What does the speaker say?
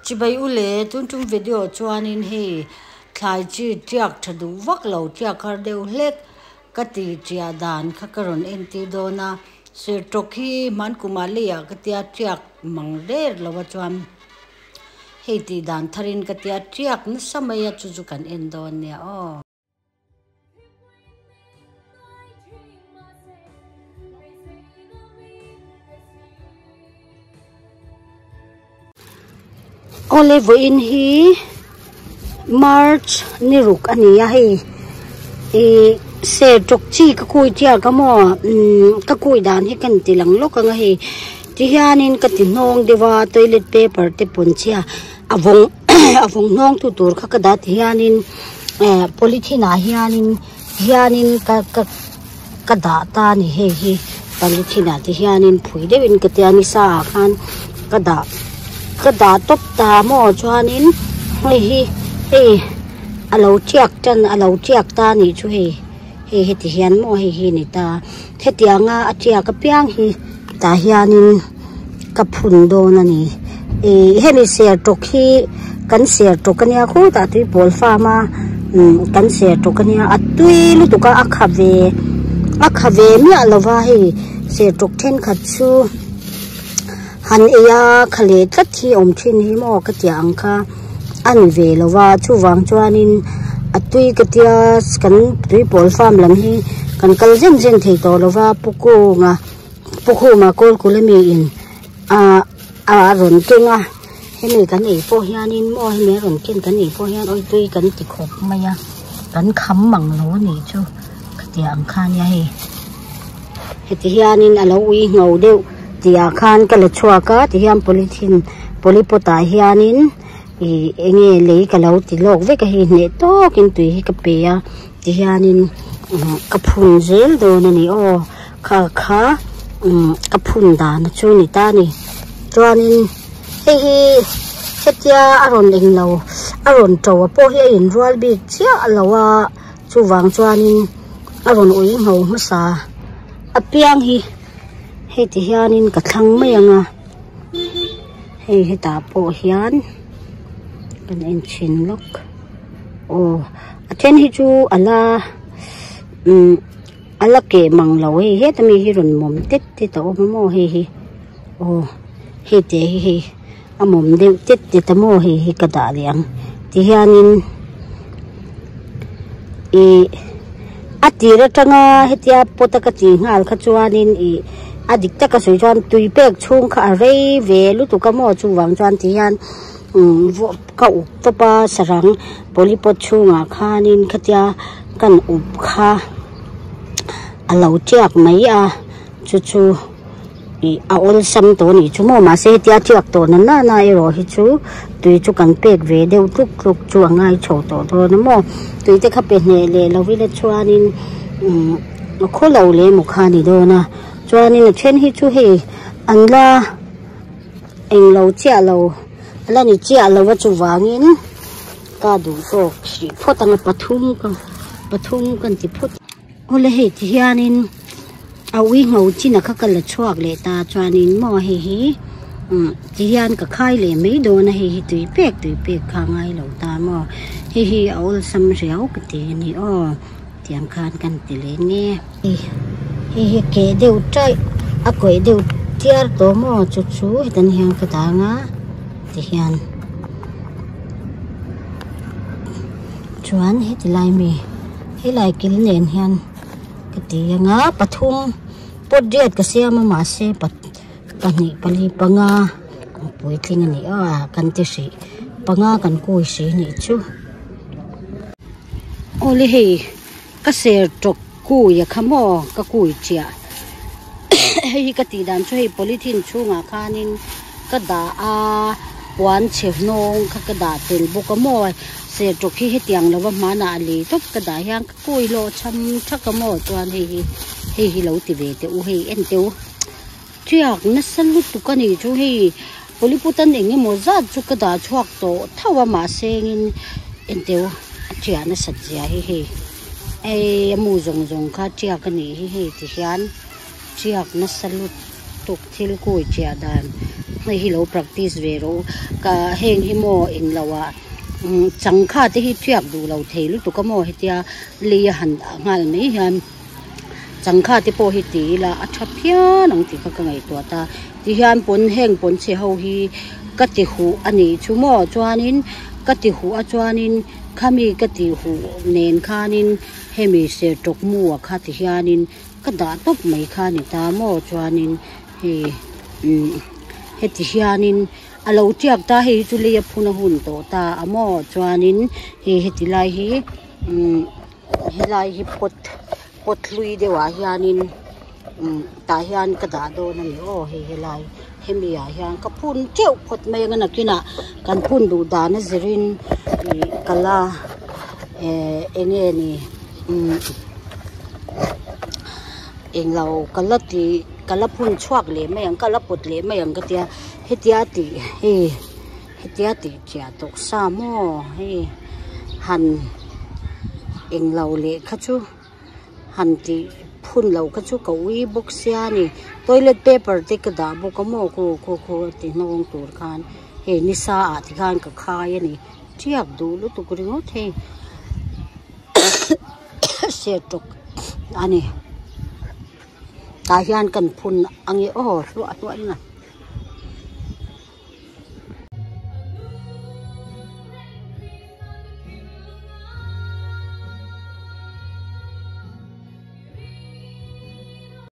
Chibai u le, tun tum video chuanin hei thlai chi tiak tha duh vak lo tiak har deuh hlek ka ti tia dan kha ka rawn entir dawn a, sertawk hi hman kumah leiah ka tia tiak mang der lo a chuan hei tih dan tharin ka tia tiak nasa mai a chu chu kan en dawn nia aw. Awle vawiin hi March ni ruk a ni a hei ih ser tawk chi ka kui chiak a maw umm ka kui dan hi ka inti lang lawk ang a hei tihianin ka ti hnawng deuh a toilet paper te pawn chhia a vawng a vawng hnawng tu tur kha ka dah tihianin eh polythene ah hianin hianin ka ka ka dah ta a ni hei hi polythene ah te hianin phui deuhin ka tia nisa ah khan ka dah ka dah tawp ta maw chuanin hei hi hei a lo tiak tan a lo tiak ta a nih chu hei hei heti hian maw hei hi a ni ta hetianga a tiak apiang hi tah hianin ka phun dawn a ni ih hemi ser tawk hi kan ser tawk ania khutah tuipawl farm a umm kan ser tawk ania a tui lutuk a a kha ve a kha ve miah lova hei ser tawk thenkhat chu han ei a kha leh tlat hi awm thin hi maw ka tih ang kha a ni ve lova chuvang chuanin a tui ka tia kan tuipawl farm lam hi kan kal zen zen thei tawh lova pu kunga. Pu Khuma Kawlkul ami in ah a rawn keng a hemi kan ei pawh hianin maw hemi a rawn ken kan ei pawh hian awi tui kan ti khawp mai a kan kham mang lo a nih chu khatiang ang kha nia hei heti hianin a lo ui ngho deuh tih ah khan ka la chhuak a ti hian polythene polypot ah hianin ih eng nge lei ka lo ti lawk vek a hei hneh tawkin tui hi ka pe a ti hianin ka phun zel dawn a ni aw. Kha kha umm ka phun dan chu ni ta a ni chuanin hei hi hetia a rawn eng lo a rawn to a pawh hi a inrual bik chiah lo a chuvang chuanin a rawn ui ngho hmasa apiang hi hei ti hianin ka thlang mai ang a hei hetah pawh hian kan en chhin lawk aw a then hi chu a la umm. A la keh mang lo hei heta mi hi rawn mawm tet tet a awm a maw hei hi aw hei te hi hei a mawm deuh tet tet a maw hei hi ka dah leh ang tihianin ih a tir atanga hetia pot a ka tih nghal kha chuanin ih a dik taka sawi chuan tui pek chhung kha a rei ve lutuk a maw chuvang chuan tihian umm ka up tawp a sarang polypot chhungah khanin khatia kan up kha a lo tiak mai a chu chu ih a awlsam tawh a nih chu maw mahse hetia tiak tawh na nana erawh hi chu tui chu kan pek ve deuh tluk tluk chu a ngai chho tawh dawn a maw tui te kha pe hneh leh lo ila chuanin umm a khaw lo leh emaw kha a ni dawn a chuanin a then hi chu hei an la. Englo chiah lo a la ni chiah lo a chuvangin ka duh tawk hrih phawt ang a pathum ka pathum ka ni phawt awle hei ti hianin a ui ngho chin a kha ka la chhuak leh ta chuanin maw hei hi umm ti hian ka khai leh mai dawn a hei hi tui pek tui pek kha a ngai lo ta maw hei hi a awlsam riau ka ti a ni aw tiang khan kan ti leh nge. Hei hi keh deuh taih a kawih deuh tiar tawh maw chu chu hetan hian ka dang a tihian chuan heti lai mi helai kil nen hian ka ti ang a pathum pot riat ka siam a mahse pahnih pali panga puitling a ni a kan ti hrih panga kan kui hrih a nih chu awle hei. Ka ser tawk kui a kha maw ka kui chiah hei hi ka tih dan chu hei polythene chhungah khanin ka dah a puan chhe hnawng kha ka dah tel bawk a maw ser tawk hi hetiang lova hmanah a lei tawp ka dah hian ka kui hlawh cham thak a maw chuan hei hi hei hi lo ti ve teh u hei en teh u tiak nasa lutuk a nih chu hei polyput an eng emaw zat chu ka dah chhuak tawh tho a mahse engin en teh u a tiah nasat zia hi hei ei a mu zawng zawng kha tiak a nih hi hei ti hian tiak nasa lut lutuk thil kui chiah dan hei hi lo practice ve rawh u ka heng hi maw englo ah changkha te hi thiak duh lo thei lutuk a maw hetia lei a han dah nghal mai hian changkha te pawh hi ti ila a tha phian ang tih kha ka ngaihtuah ta tihian pawn heng pawn chhe ho hi ka ti huh a nih chu maw chuanin ka ti huh a chuanin khami ka tih huh nen khanin hemi sertawk mu ah kha ti hianin ka dah tawp mai kha a ni ta maw chuanin hei umm heti hianin a lo tiak ta hei hi chu lei a phun a hun tawh ta a maw chuanin hei heti lai hi umm helai hi pot pot hlui deuh ah hianin umm tah hian ka dah dawn a ni aw hei helai hemi ah hian ka phun teuh phawt mai anga nakinah kan phun duh dan a zirin ih ka la eh eng nge ni umm englo ka la ti ka la phun chhuak leh mai ang ka la pawt leh mai ang ka tia hetia tih hei hetia tih chiah tawh sa maw hei han englo leh kha chu. Han tih phun loh kha chu ka ui bawk sia a ni toilet paper te ka dah bawk a maw khu khu khu a ti hnawng tur khan hei ni sa ah te khan ka khai a ni tiak duh lutuk ringawt hei se tawk a ni tah hian kan phun ang e aw hluah hluah in a.